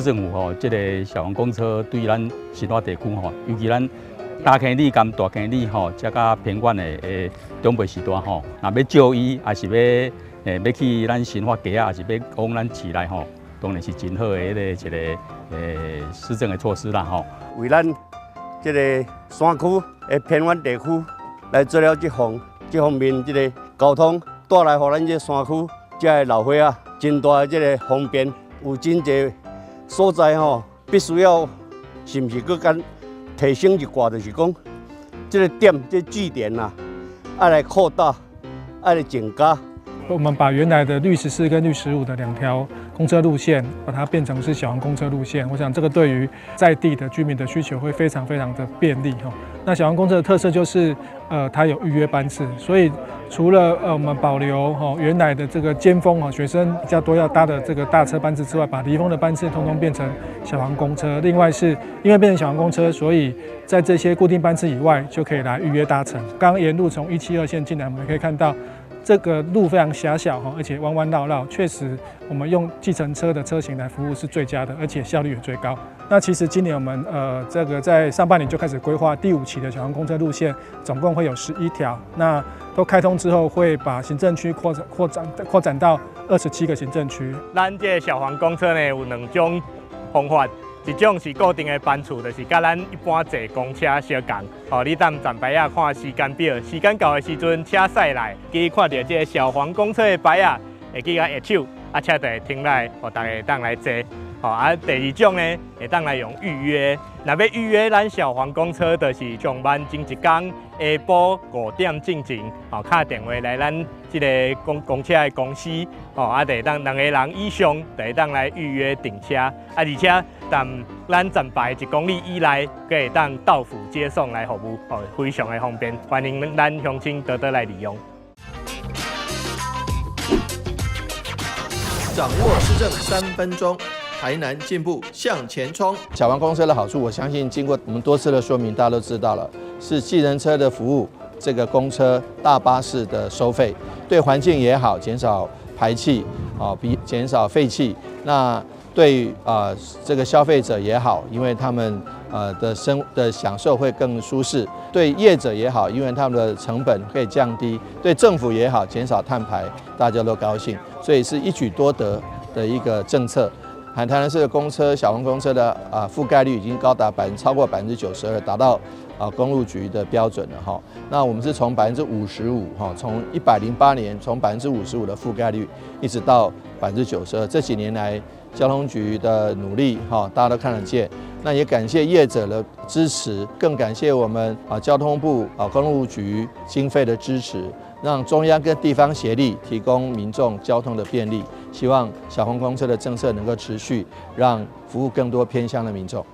政府吼，這个小黃公車對咱新化地區吼，尤其咱大坑里佮大坑里吼，遮較偏遠的長輩時代吼，若欲就醫，抑是欲去咱新化街仔，抑是欲往咱市內吼，當然是真好的彼个一个施政的措施啦吼。為咱這个山區的偏遠地區來做了這方面這个交通，帶來予咱這山區遮的老歲仔真大的這个方便，有真濟所在吼，必須要是毋是閣較提升一寡，就是講這个點這個據點啊，愛來擴大，愛來增加。我們把原來的綠14跟綠15的兩條公車路線，把它變成是小黃公車路線。我想這個對於在地的居民的需求會非常非常的便利哈。那小黃公車的特色就是，它有預約班次，所以除了我們保留哈原來的這個尖峰啊學生比較多要搭的這個大車班次之外，把離峰的班次通通變成小黃公車。另外是因為變成小黃公車，所以在這些固定班次以外就可以來預約搭乘。剛沿路從172線進來，我們可以看到，這個路非常狹小哈，而且彎彎繞繞，確實我們用計程車的車型來服務是最佳的，而且效率也最高。那其實今年我們這個在上半年就開始規劃第五期的小黃公車路線，總共會有11條。那都開通之後，會把行政區擴展到27個行政區。咱這個小黃公車呢有兩種方法。一種是固定的班次，就是佮咱一般坐公車相仝。吼，你踮站牌仔看時間表，時間到的時陣，車駛來，記看著這个小黃公車的牌仔，會記共揮手，啊，車就會停來，予大家會當來坐。吼，啊，第二種呢，會當來用預約。若欲預約咱小黃公車，就是上班前一工下晡5點進前，吼，敲電話來咱這个公車的公司，吼，啊，就會當兩個人以上，就會當來預約訂車。啊，而且踮咱站牌1公里以內，閣會當到府接送來服務，吼，非常的方便，歡迎咱鄉親多多來利用。掌握施政3分鐘。台南進步向前衝。小黃公車的好處，我相信經過我們多次的說明，大家都知道了，是計程車的服務，這個公車、大巴士的收費，對環境也好，減少排氣，啊，比減少廢氣。那對啊，這個消費者也好，因為他們的生的享受會更舒適；對業者也好，因為他們的成本可以降低；對政府也好，減少碳排，大家都高興，所以是一舉多得的一個政策。台南市的公車、小黃公車的覆蓋率已經高達超過92%，達到公路局的標準了哈。那我們是從55%哈，從108年從55%的覆蓋率，一直到92%，這幾年來交通局的努力哈，大家都看得見。那也感謝業者的支持，更感謝我們交通部公路局經費的支持，讓中央跟地方協力，提供民眾交通的便利。希望小黃公車的政策能夠持續，讓服務更多偏鄉的民眾。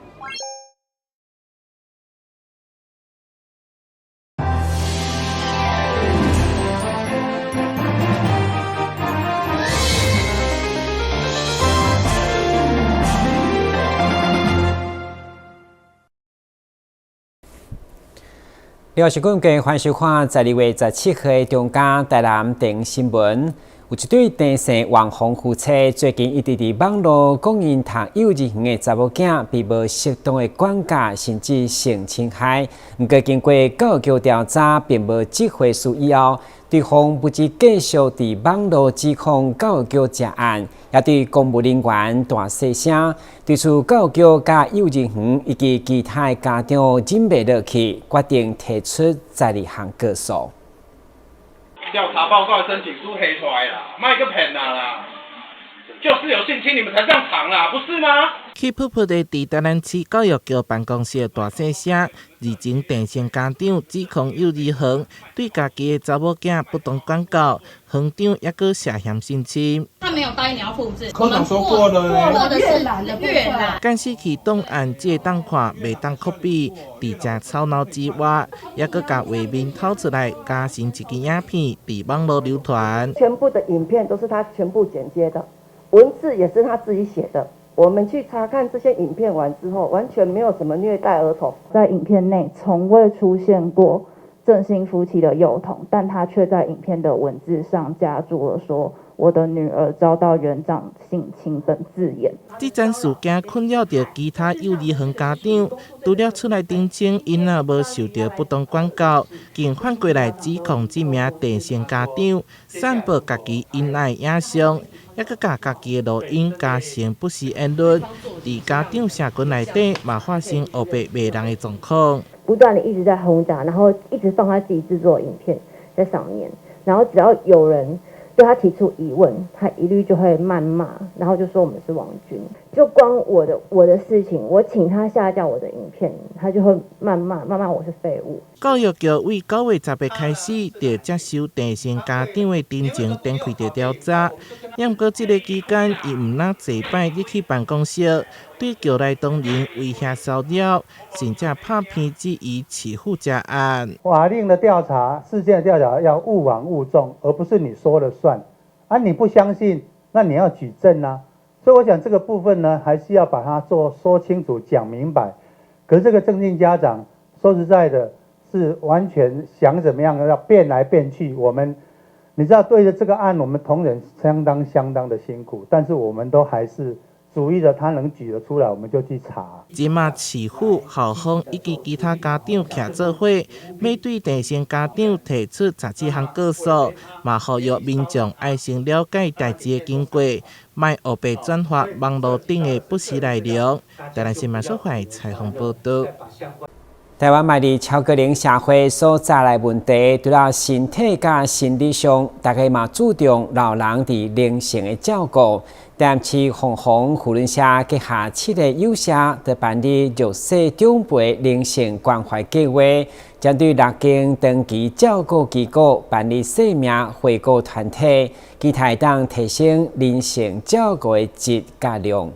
另外是根據歡迎收看12月17號的中嘉台南電新聞，有一對鄭姓網紅夫妻最近一直佇網路講𪜶讀幼稚園的查某囝被無適當的管教，甚至性侵害。毋過經過教育局調查，並無這回事以後，對方不只繼續佇網路指控教育局食案，也對公務人員大細聲，對此教育局佮幼稚園以及其他的家長忍袂落去，決定提出12項告訴。調查報告申請書提出來啦，莫閣騙啦啦，就是有性侵你們才這樣藏啦，不是嗎？氣噗噗的佇台南市教育局辦公室大細聲，日前鄭姓家長指控幼兒園對家己的查某囝不當管教，園長猶閣涉嫌性侵。他沒有答應你要複製，科長說過了，過的是閱覽。監視器檔案這會當看，袂當 copy，佇遮吵鬧之外，猶閣共畫面偷出來，加成一支影片佇網路流傳。全部的影片都是他全部剪接的，文字也是他自己寫的。我們去查看這些影片完之後，完全沒有什麼虐待兒童，在影片內從未出現過鄭姓夫妻的幼童，但他卻在影片的文字上加注了說我的女兒遭到園長性侵等字眼。這樁事件困擾著其他幼兒園家長，除了出來澄清𪜶仔無受著不當管教，更反過來指控這名鄭姓家長散播家己𪜶仔的影像，猶閣共家己的錄音加成不實言論，佇家長社群內底嘛發生烏白罵人的狀況。不斷的一直在轟炸，然後一直放他自己製作影片在上面，然後只要有人對他提出疑問，他一律就會謾罵，然後就說我們是網軍。就光我的事情，我請他下架我的影片，他就會謾罵，謾罵我是廢物。教育局為9月10日開始，就接受鄭姓家長的陳情，展開著調查。毋過這个期間，伊毋但濟擺入去辦公室，對局內同仁威脅騷擾，甚至拍片質疑市府食案。法令的調查、事件的調查要勿枉勿縱，而不是你說了算。啊，你不相信，那你要舉證啊。所以我想這個部分呢，還是要把它做說清楚、講明白。可是這個鄭姓家長，說實在的，是完全想怎麼樣要變來變去。我們，你知道，對著這個案，我們同仁相當相當的辛苦，但是我們都還是注意著他能舉得出來，我們就去查。這馬市府校方以及其他家長徛做伙，欲對鄭姓家長提出17項告訴，嘛呼籲民眾愛先了解代誌的經過，莫烏白轉發網路頂的不實內容。台南新聞所採訪報導。台灣邁入超高齡社會所帶來問題，除了身體佮心理上，大家嘛注重老人佇靈性的照顧。台南市鳳凰扶輪社旗下七个友社，佇辦理弱勢長輩靈性關懷計劃，針對六間長期照顧機構辦理姓名回顧團體，期待當提升靈性照顧的質佮量。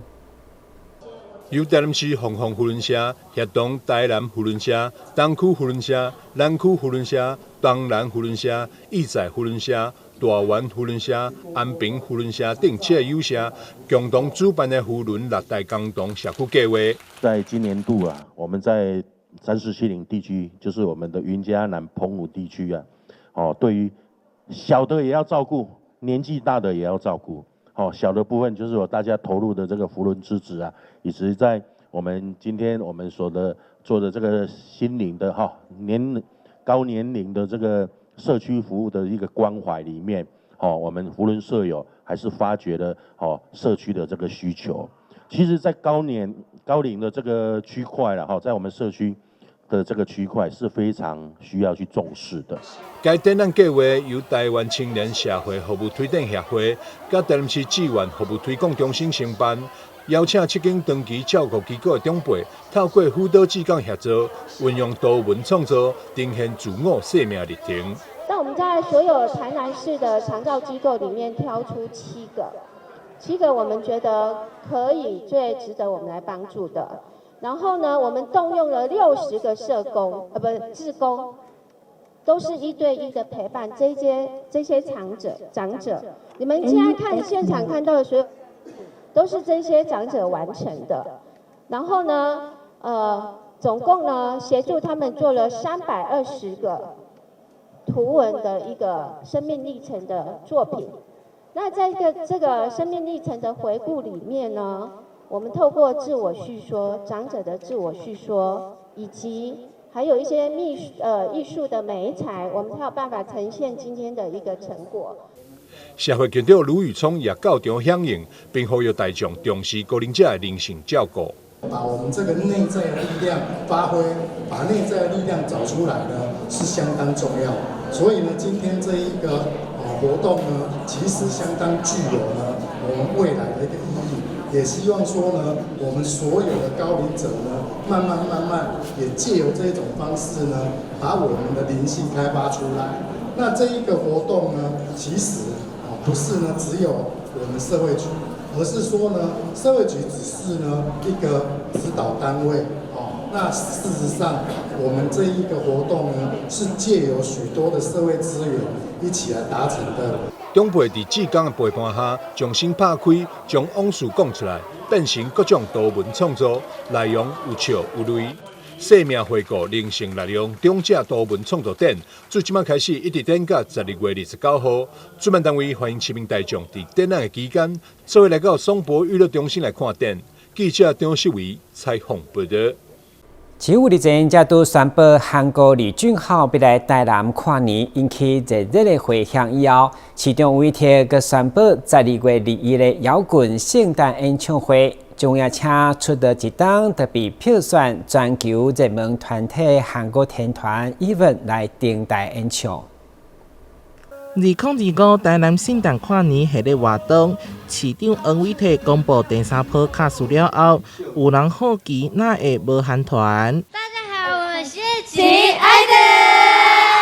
由台南市鳳凰扶輪社協同台南扶輪社、東區扶輪社、南區扶輪社、東南扶輪社、義載扶輪社、大員扶輪社、安平扶輪社等七个友社共同主辦的扶輪六代共同社區計劃。在今年度啊，我們在3470地區，就是我們的雲嘉南澎湖地區啊，哦，對於小的也要照顧，年紀大的也要照顧。哦，小的部分就是我大家投入的這個扶輪之子啊，以及在我們今天我們所的做的這個心靈的哈年高年齡的這個社區服務的一個關懷裡面，哦，我們扶輪社友還是發掘了哦社區的這個需求。其實，在高齡的這個區塊了哈，在我們社區的這個區塊是非常需要去重視的。該展覽計劃由台灣青年社會服務推展協會佮台南市志願服務推廣中心承辦，邀請七間長期照顧機構的長輩，透過輔導志工協助，運用圖文創作，呈現自我生命歷程。那我們在所有台南市的長照機構裡面挑出七個，七個我們覺得可以最值得我們來幫助的。然後呢，我們動用了60個社工，不志工，都是一對一的陪伴這些長者。你們現在看現場看到的所有，都是這些長者完成的。然後呢，總共呢協助他們做了320個圖文的一個生命歷程的作品。那在這個生命歷程的回顧裡面呢，我們透過自我敘說，長者的自我敘說，以及還有一些藝術的媒材，我們才有辦法呈現今天的一個成果。社會局長盧宇聰也到場響應，並呼籲大眾重視高齡者的靈性照顧。把我們這個內在的力量發揮，把內在的力量找出來呢，是相當重要。所以呢，今天這一個活動呢，其實相當具有呢我們未來的一個意義。也希望說呢，我們所有的高齡者呢，慢慢慢慢也借由這種方式呢，把我們的靈性開發出來。那這一個活動呢，其實啊不是呢只有我們社會局，而是說呢，社會局只是呢一個指導單位哦。那事實上，我們這一個活動呢，是借由許多的社會資源一起來達成的。長輩佇志工的陪伴下，重新拍開，將往事講出來，變成各種圖文創作，內容有笑有淚。生命回顾、灵性力量、长者图文创作展，自这摆开始一直展到12月29号。主办单位欢迎市民大众伫展览的期间，做伙来到松柏娱乐中心来看展。记者张世维采访报道。市府日前才拄宣布，韩国李俊昊欲来台南跨年，引起热烈的回响以后，市长委托阁宣布，12月21的摇滚圣诞演唱会，将也请出道一冬就被票选全球热门团体韩国天团 EVEN 来登台演唱。 2025台南圣诞跨年系列活动，市长黄伟哲公布第三波卡司了后，有人好奇哪会无韩团？大家好，我们是 (G)I-DLE。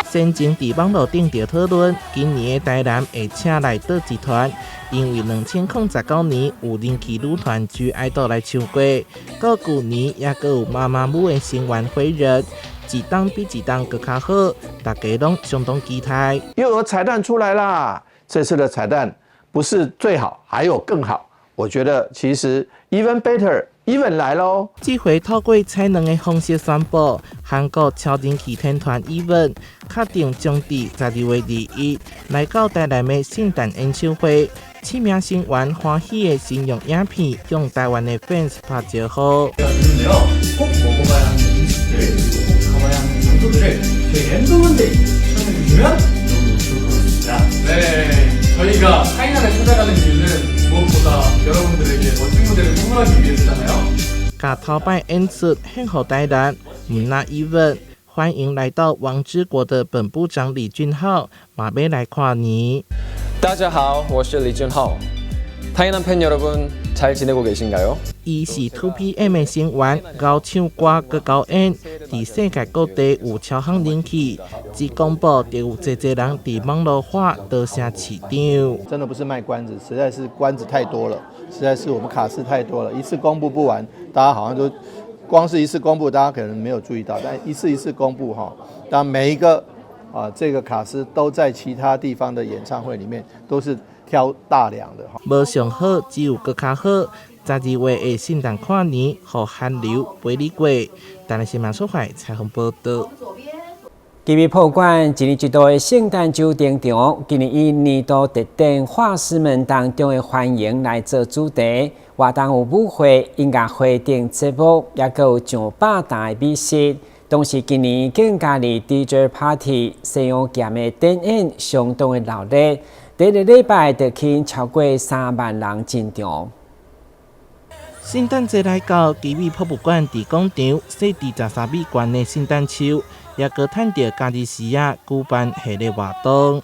先前伫网路顶著讨论，今年的台南会请来佗一团，因为2019年有人气女团 (G)I-DLE 来唱过，阁旧年也阁有妈妈舞的成员飞人。一冬比一冬阁较好，大家拢相当期待。又有彩蛋出来啦！这次的彩蛋不是最好，还有更好。我觉得其实 even better，even 来喽。这回透过彩卵的方式宣布，韩国超人气天团 EVEN 确定将伫12月21来到台南的圣诞演唱会。七名成员欢喜的先用影片向台湾的 fans 拍招呼。 네, 저희가 타이난에 찾아가는 이유는 무엇보다 여러분들에게 멋진 무대를 선물하기 위해서잖아요. 共头摆演出献予台南，毋但 EVEN，欢迎来到王之国的本部长李俊昊，嘛欲来跨年。大家好，我是李俊昊。台南팬 여러분 잘 지내고 계신가요？伊是 2PM 的成员，𠢕唱歌阁𠢕演，伫世界各地有超夯人气。一公布就有济济人伫网路喊多谢市长。真的不是卖关子，实在是关子太多了，实在是我们卡司太多了，一次公布不完，大家好像都光是一次公布，大家可能没有注意到，但一次一次公布哈，当每一个啊这个卡司都在其他地方的演唱会里面都是挑大梁的哈。无上好，只有阁较好。12月的圣诞跨年，予韩流陪你过。台南新闻出发采访报道。奇美博物馆一年一度的圣诞周登场，今年以年度特展画师们当中的欢迎来做主题。活动有舞会、音乐会等节目，也阁有上百道的美食。同时，今年更加入 DJ Party，西洋剑的展演相当的热闹。第一个礼拜就吸引超过3万人进场。圣诞节来到，奇美博物馆伫广场设置13米悬的圣诞树，也阁趁著假日时仔举办系列活动。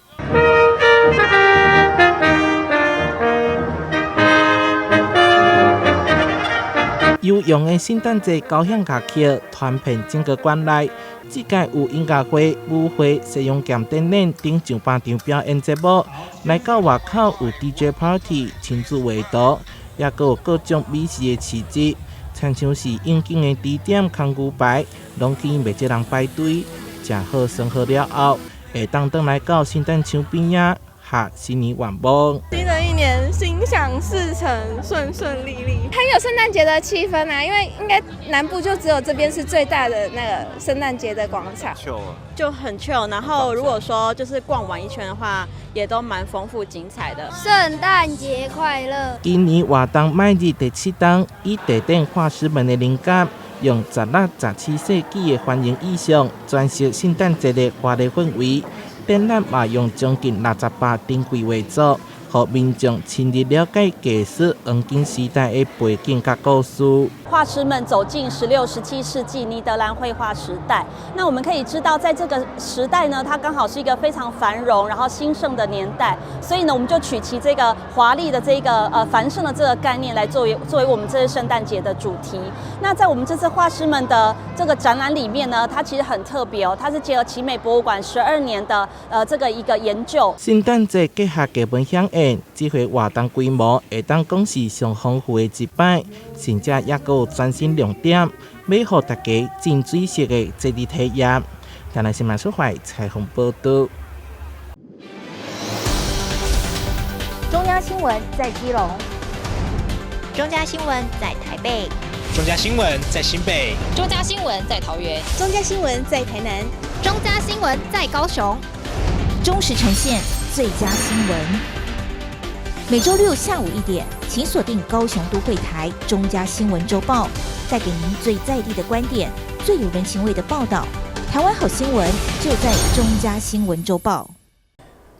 悠扬的圣诞节交响乐曲传遍整个馆内。这届有音乐会、舞会、西洋剑展览等上百场表演节目。来到外口有 DJ Party、亲子画图，也阁有各种美食的市集，亲像是应景的甜点、空牛排，拢吸引袂少人排队。食好耍好了后，会当转来到圣诞树边仔下新年愿望。新的一年心想事成，顺顺利利，很有圣诞节的气氛啊！因为应该南部就只有这边是最大的那个圣诞节的广场，就很 chill。然后如果说就是逛完一圈的话，也都蛮丰富精彩的。圣诞节快乐！今年活动迈入第七冬，以地点画师们的灵感，用16、17世纪的欢迎意象，诠释圣诞节的华丽氛围。展览嘛用将近68珍贵画作，予民众深入了解艺术黄金时代的背景佮故事。画师们走进16、17世纪尼德兰绘画时代。那我们可以知道，在这个时代呢，它刚好是一个非常繁荣、然后兴盛的年代。所以呢，我们就取其这个华丽的这个繁盛的这个概念来作为我们这次圣诞节的主题。那在我们这次画师们的这个展览里面呢，它其实很特别哦，它是结合奇美博物馆12年的这个一个研究。圣诞节结合艺文饗宴，这回活动规模会当讲是上丰富的一摆，甚至也阁有全新亮点，欲予大家真水色的节日体验。台南新闻出发采访报道。中央新闻在基隆，中嘉新闻在台北。中嘉新闻在新北，中嘉新闻在桃园，中嘉新闻在台南，中嘉新闻在高雄，忠实呈现最佳新闻。每周六下午1点，请锁定高雄都会台中嘉新闻周报，带给您最在地的观点，最有人情味的报道。台湾好新闻就在中嘉新闻周报。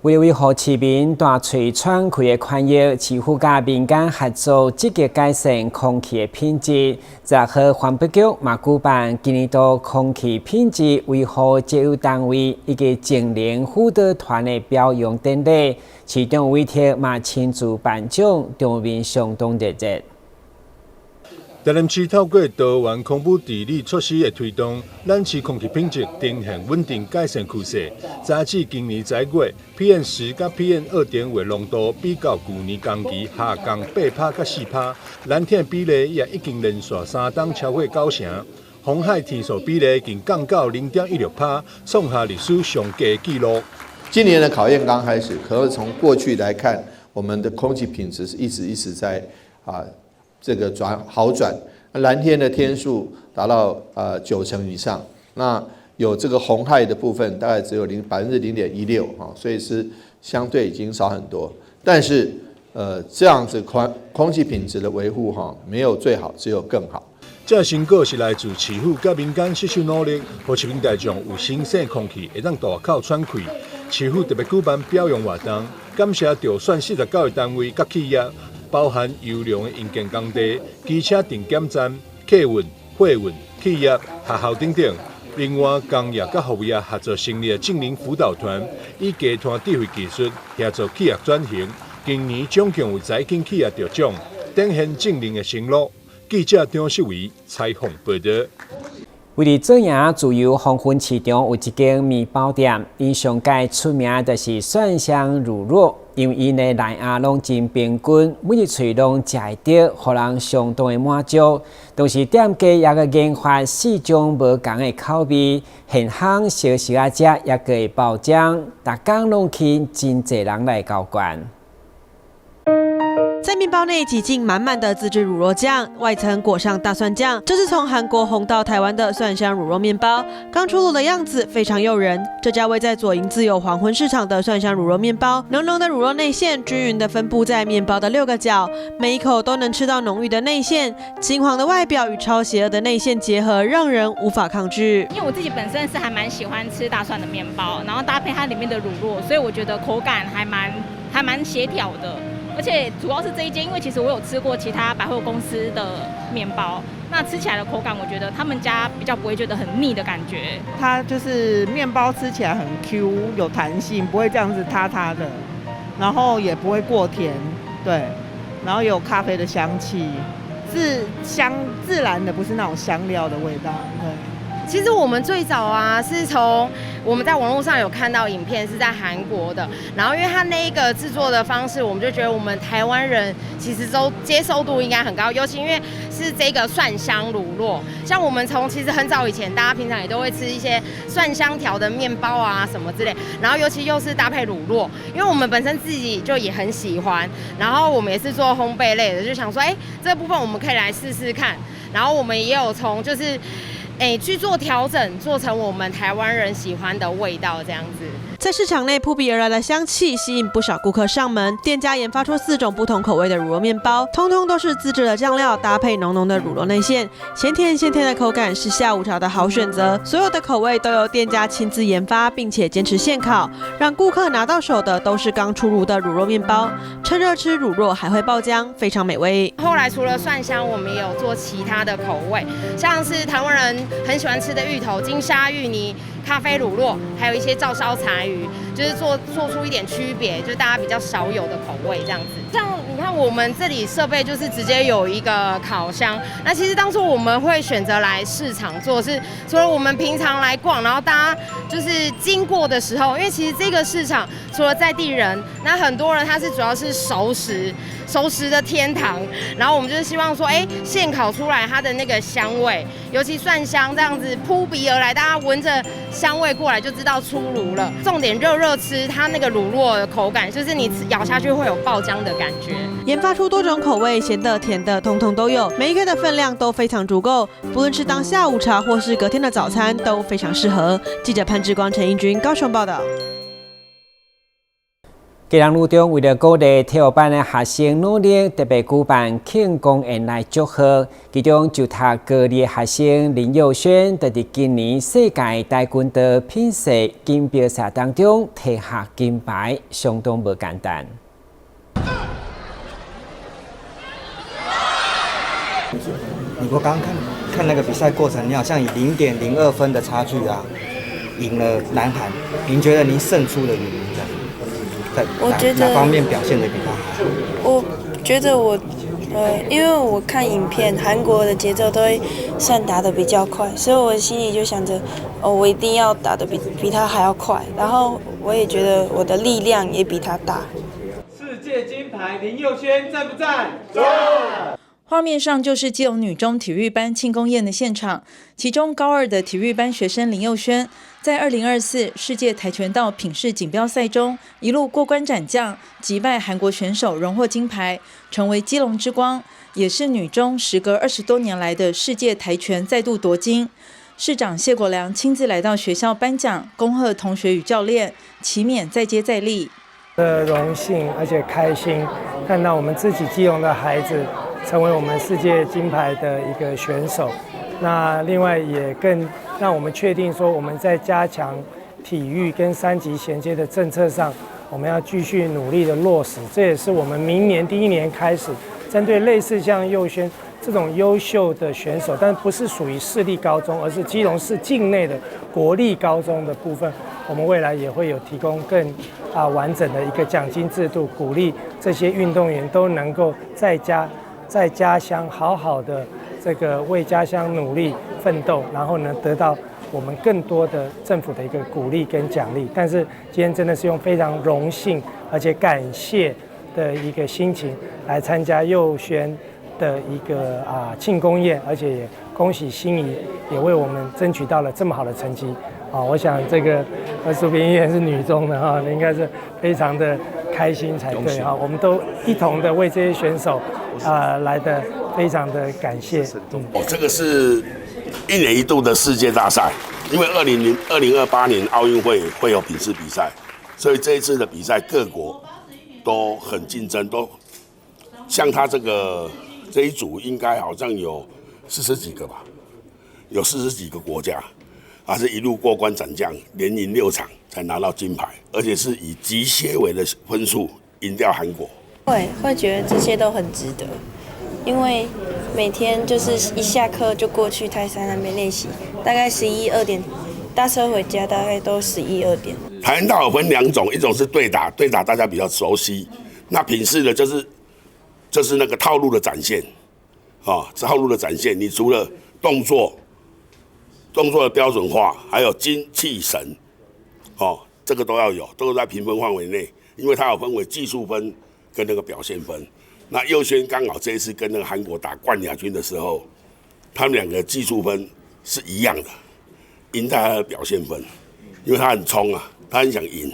为维护市民大喙喘气的权益，市府佮民间合作，积极改善空气的品质。10号环保局嘛举办今年度空气品质维护绩优单位以及净零辅导团的表扬典礼，市长委托嘛亲自颁奖，场面相当热烈。台南市透过多元空污治理措施的推动，咱市空气品质呈现稳定改善趋势。截至今年11月，PM10佮 PM2.5的浓度比较旧年同期下降8趴佮4趴，蓝天比例也已经连续3冬超过9成。红海天数比例已经降到0.16趴，创下历史上低纪录。今年的考验刚开始，可是从过去来看，我们的空气品质是一直一直在这个转好转，蓝天的天数达到9成以上，那有这个红害的部分大概只有0.16%哈，所以是相对已经少很多。但是这样子空气品质的维护哈，没有最好，只有更好。这成果是来自市府佮民间携手努力，予市民大众有新鲜空气，会当大口喘气。市府特别举办表扬活动，感谢当选49个单位佮企业。包含优良的营建工地、机车定检站、客运、货运、企业、学校等等。另外，工业佮服务业合作成立的净零辅导团，以低碳智慧技术协助企业转型。今年总共有11间企业得奖，展现净零的承诺。记者张世维采访报道。位伫左营自由黄昏市场有一间面包店，𪜶上蓋出名就是蒜香乳酪，因為𪜶的內餡攏真平均，每一喙攏食會著，予人相當的滿足。同時店家也閣研發四種無仝的口味，現烘燒燒仔食，也閣會爆漿，逐工攏吸引真濟人來交關。在面包內擠進滿滿的自製乳酪醬，外層裹上大蒜醬，這是從韓國紅到台灣的蒜香乳酪麵包。剛出爐的樣子非常誘人。這家位在左營自由黃昏市場的蒜香乳酪麵包，濃濃的乳酪內餡均勻的分布在麵包的六個角，每一口都能吃到濃郁的內餡，金黃的外表與超邪惡的內餡結合，讓人無法抗拒。因為我自己本身是還蠻喜歡吃大蒜的麵包，然後搭配它裡面的乳酪，所以我覺得口感還蠻協調的。而且主要是這一間，因為其實我有吃過其他百貨公司的麵包，那吃起來的口感，我覺得他們家比較不會覺得很膩的感覺。它就是麵包吃起來很 Q，有彈性，不會這樣子塌塌的，然後也不會過甜，對，然後有咖啡的香氣，是香自然的，不是那種香料的味道，對。其實我們最早啊，是從我們在網絡上有看到影片，是在韓國的。然後因為他那一個製作的方式，我們就覺得我們台灣人其實都接受度應該很高，尤其因為是這個蒜香乳酪。像我們從其實很早以前，大家平常也都會吃一些蒜香條的麵包啊什麼之類，然後尤其又是搭配乳酪，因為我們本身自己就也很喜歡，然後我們也是做烘焙類的，就想說，哎，這個部分我們可以來試試看。然後我們也有從就是。哎，去做調整，做成我們台灣人喜歡的味道，這樣子。在市場內撲鼻而來的香氣吸引不少顧客上門。店家研發出四種不同口味的乳酪麵包，通通都是自製的醬料，搭配濃濃的乳酪內餡，鹹甜鮮甜的口感是下午茶的好選擇。所有的口味都由店家親自研發，並且堅持現烤，讓顧客拿到手的都是剛出爐的乳酪麵包。趁熱吃乳酪還會爆漿，非常美味。後來除了蒜香，我們也有做其他的口味，像是台灣人很喜歡吃的芋頭、金沙芋泥、咖啡乳酪，還有一些照燒柴魚，就是做出一點區別，就是大家比較少有的口味這樣子。像你看我們這裡設備就是直接有一個烤箱。那其實當初我們會選擇來市場做，是除了我們平常來逛，然後大家就是經過的時候，因為其實這個市場除了在地人，那很多人他是主要是熟食，熟食的天堂。然後我們就是希望說，哎，現烤出來它的那個香味，尤其蒜香這樣子撲鼻而來，大家聞著香味過來就知道出爐了。重點熱熱吃，它那個乳酪的口感，就是你咬下去會有爆漿的感覺。研發出多種口味，鹹的、甜的，通通都有。每一顆的分量都非常足夠，不論是當下午茶或是隔天的早餐，都非常適合。記者潘志光、陳英軍高雄報道。基隆女中為了鼓勵體育班的學生努力，特別舉辦慶功宴來祝賀。其中就讀高二的學生林佑軒，就佇今年世界跆拳道品勢錦標賽當中提下金牌，相當無簡單。我剛剛看看那個比賽過程，你好像以0.02分的差距啊，贏了南韓。您覺得您勝出的原因在哪哪方面表現得比較好？我覺得我，因為我看影片，韓國的節奏都會算打得比較快，所以我心裡就想着，哦，我一定要打得比他還要快，然後我也覺得我的力量也比他大。世界金牌林佑軒讚不讚？讚！畫面上就是基隆女中體育班慶功宴的現場，其中高二的體育班學生林佑軒，在2024世界跆拳道品勢錦標賽中一路過關斬將，擊敗韓國選手，榮獲金牌，成為基隆之光，也是女中時隔20多年來的世界跆拳再度奪金。市長謝國樑親自來到學校頒獎，恭賀同學與教練，期勉再接再厲。的榮幸，而且開心，看到我們自己基隆的孩子成為我們世界金牌的一個選手，那另外也更讓我們確定說，我們在加強體育跟三級銜接的政策上，我們要繼續努力的落實。這也是我們明年第一年開始，針對類似像佑軒這種優秀的選手，但不是屬於市立高中，而是基隆市境內的國立高中的部分，我們未來也會有提供更完整的一個獎金制度，鼓勵這些運動員都能夠在家鄉好好的這個為家鄉努力奮鬥，然後呢得到我們更多的政府的一個鼓勵跟獎勵。但是今天真的是用非常榮幸而且感謝的一個心情來參加佑軒的一個慶功宴，而且也恭喜心儀也為我們爭取到了這麼好的成績啊！我想這個蘇萍議員是女中的哈，應該是非常的開心才對哈。我們都一同的為這些選手來的非常的感謝。哦，這個是一年一度的世界大賽，因為2028年奧運會會有品勢比賽，所以這一次的比賽各國都很競爭，都像他這一組應該好像有四十幾個吧，有四十幾個國家，他是一路過關斬將，連贏6場才拿到金牌，而且是以極些微的分數贏掉韓國。會覺得這些都很值得，因為每天就是一下課就過去泰山那邊練習，大概十一二點搭車回家，大概都十一二點。跆拳道有分兩種，一種是對打，對打大家比較熟悉，那品勢的就是那個套路的展現，啊，套路的展現，你除了動作的標準化，還有精氣神，哦，這個都要有，都是在評分範圍內，因為它有分為技術分跟那個表現分。那佑軒剛好這一次跟那個韓國打冠亞軍的時候，他們兩個技術分是一樣的，贏在他的表現分，因為他很衝啊，他很想贏。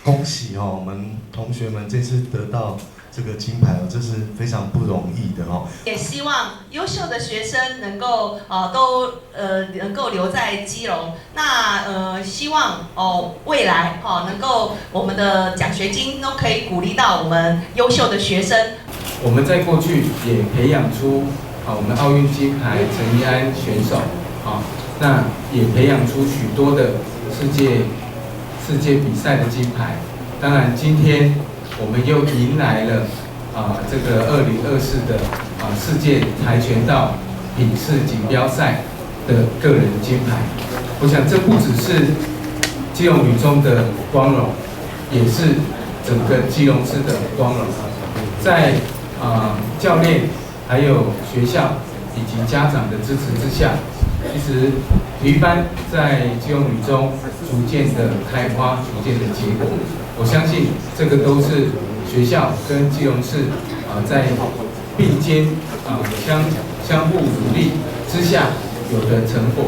恭喜哦，我們同學們這次得到這個金牌哦，這是非常不容易的哦。也希望優秀的學生能夠都能夠留在基隆。那希望哦未來哦能夠我們的獎學金都可以鼓勵到我們優秀的學生。我們在過去也培養出啊我們奧運金牌陳怡安選手啊，那也培養出許多的世界比賽的金牌。當然今天我們又迎來了這個2024的世界跆拳道品勢錦標賽的個人金牌。我想這不只是基隆女中的光榮，也是整個基隆市的光榮。在教練、還有學校以及家長的支持之下，其實體育班在基隆女中逐漸的開花，逐漸的結果。我相信這個都是學校跟基隆市在並肩相互努力之下有的成果。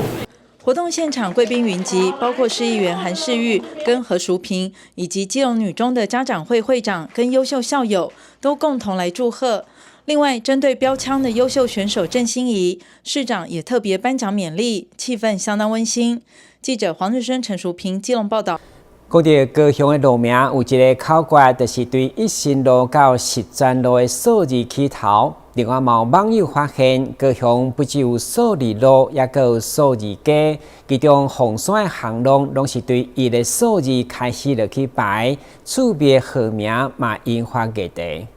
活动现场贵宾云集，包括市议员韩世玉跟何淑萍，以及基隆女中的家长会会长跟优秀校友，都共同来祝贺。另外，针对标枪的优秀选手郑欣宜，市长也特别颁奖勉励，气氛相当温馨。记者黄日升、陈淑萍基隆报道。讲到高雄的路名，有一个口诀，就是对一心路到实践路的数字起头。另外，嘛有网友发现，高雄不只有数字路，也阁有数字街，其中凤山的巷弄拢是对一个数字开始落去排，趣味号名嘛引发热议。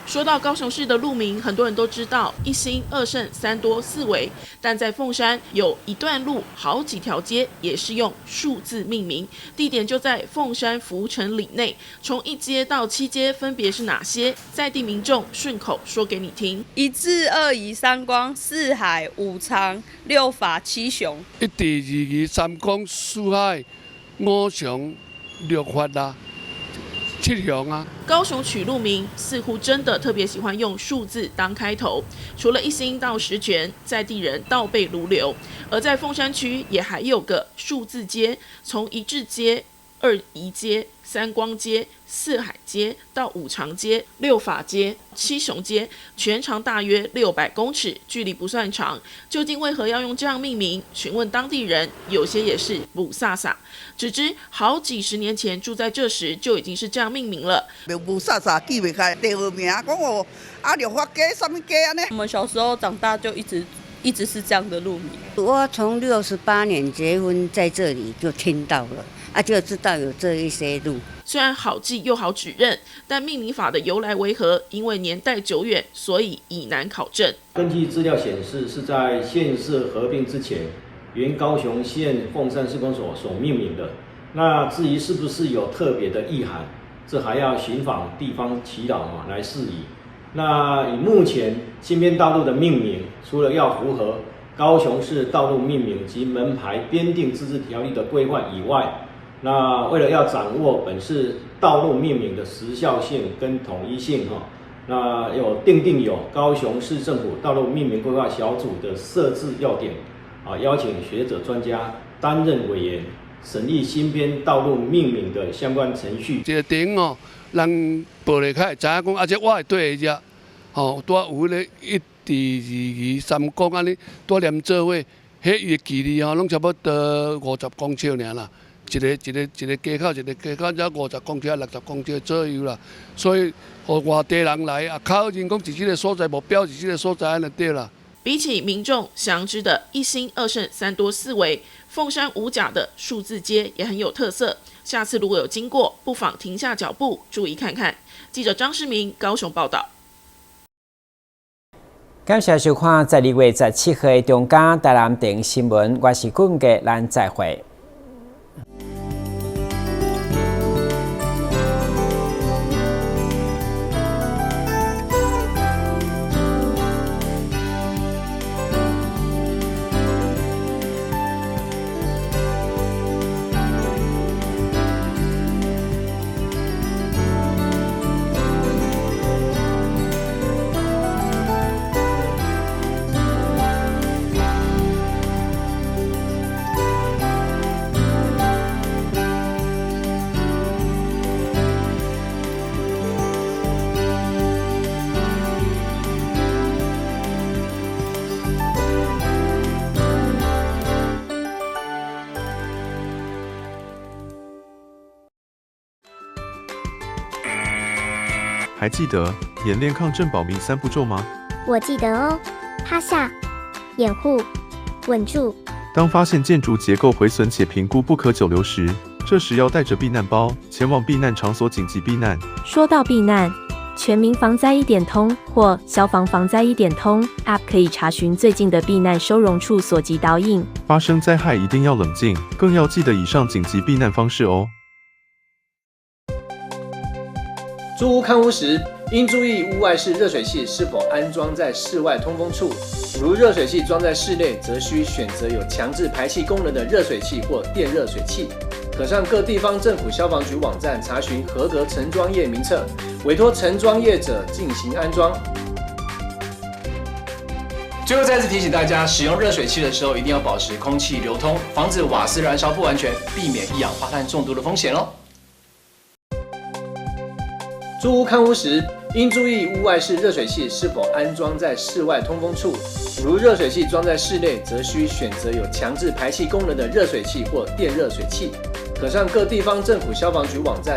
说到高雄市的路名，很多人都知道一心、二圣、三多、四维，但在凤山有一段路，好几条街也是用数字命名，地点就在凤山福成里内。从1街到7街分别是哪些？在地民众顺口说给你听：一至二宜三光、四海、五常、六法、七雄。一至二宜三光、四海、五常、六法啦。七雄啊！高雄取路名似乎真的特别喜欢用数字当开头，除了一心到十全，在地人倒背如流。而在凤山区也还有个数字街，从一致街、二宜街、三光街、四海街到五常街、六法街、七雄街，全长大约600公尺，距离不算长。究竟为何要用这样命名？询问当地人，有些也是雾煞煞，只知好几十年前住在这时就已经是这样命名了。雾煞煞记袂开，地号名讲哦，啊六法街什么街按呢？我们小时候长大就一直是这样的路名。我从68年结婚在这里就听到了。啊，就知道有这一些路。虽然好记又好指认，但命名法的由来为何？因为年代久远，所以已难考证。根据资料显示，是在县市合并之前，原高雄县凤山市公所所命名的。那至于是不是有特别的意涵，这还要寻访地方耆老来释疑。那以目前新编道路的命名，除了要符合高雄市道路命名及门牌编定自治条例的规范以外，那为了要掌握本市道路命名的时效性跟统一性哈，那有订定有高雄市政府道路命名规划小组的设置要点，啊，邀请学者专家担任委员，审议新编道路命名的相关程序。这个顶哦，人报咧较会知影讲，啊，这我会对遮，吼，拄有彼个一至二宜三光按呢，拄连做伙，彼伊的距离吼，拢差不多50公尺尔啦。一个街口，一个街口才50公尺、60公尺左右啦，所以，予外地人来啊，较好认讲是这个所在，目标是这个所在，按呢对啦。比起民众详知的一心二圣三多四维，凤山五甲的数字街也很有特色。下次如果有经过，不妨停下脚步，注意看看。记者张世明高雄报道。感谢收看12月17号的中嘉台南电新闻，我是俊杰，咱再会。还记得演练抗震保命3步骤吗？我记得哦，趴下、掩护、稳住。当发现建筑结构毁损且评估不可久留时，这时要带着避难包前往避难场所紧急避难。说到避难，全民防灾一点通或消防防灾一点通 App 可以查询最近的避难收容处所及导引。发生灾害一定要冷静，更要记得以上紧急避难方式哦。租屋看屋时，应注意屋外式热水器是否安装在室外通风处。如热水器装在室内，则需选择有强制排气功能的热水器或电热水器。可上各地方政府消防局网站查询合格承装业名册，委托承装业者进行安装。最後再次提醒大家，使用熱水器的時候一定要保持空氣流通，防止瓦斯燃燒不完全，避免一氧化碳中毒的風險哦。租屋看屋時，應注意屋外式熱水器是否安裝在室外通風處。如熱水器裝在室內，則需選擇有強制排氣功能的熱水器或電熱水器。可上各地方政府消防局網站。